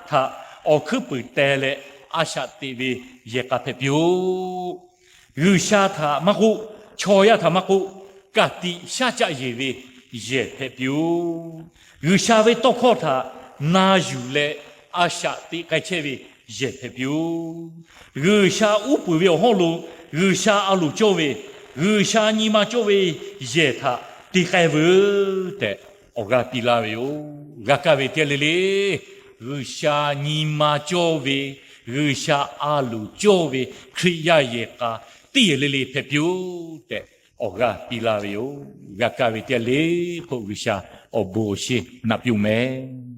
htaꞈ awˬ hkuiˉ puiˍ teh leh a shaꞈ teꞈ ve yehˬ k'a hpehꞈ piˇ-oˆ. G'uiˬsha htaꞈ maˇ k'oˆ, chaw yaˇ htaꞈ maˇ k'oˆ, ka tiꞈ shaˉ caˆ yeˬ ve yehˬ hpehꞈ piˇ-oˆ. G'uiˬsha ve tawˇ hkawˇ htaꞈ na yuˬ leh a shaꞈ teꞈ k'ai chehˇ ve yehˬ hpehꞈ piˇ-oˆ. G'uiˬsha uˉ peunˍ ve awˬ hawˉ lo G'uiˬsha a loˍ cawˇ ve, G'uiˬsha nyi ma cawˇ ve yehˬ htaꞈ te k'ai veuˬ tehꞈ awˬ g'aˇ piˇ laˇ ve yoˬ. G'a kaˇ ve teˇ g'aˇ le le, G'uiˬsha nyi ma cawˇ ve, G'uiˬsha a loˍ cawˇ ve Hkriꞈ yaˇ yehˬ k'a teˇ yehˬ le le hpehꞈ piˇ-oˆ tehꞈ awˬ g'aˇ piˇ laˇ ve yoˬ. G'a kaˇ ve teˇ g'aˇ le k'o, G'uiˬsha awˬ bon awˬ shinˉ naꞈ piˇ-oˆ mehˍ.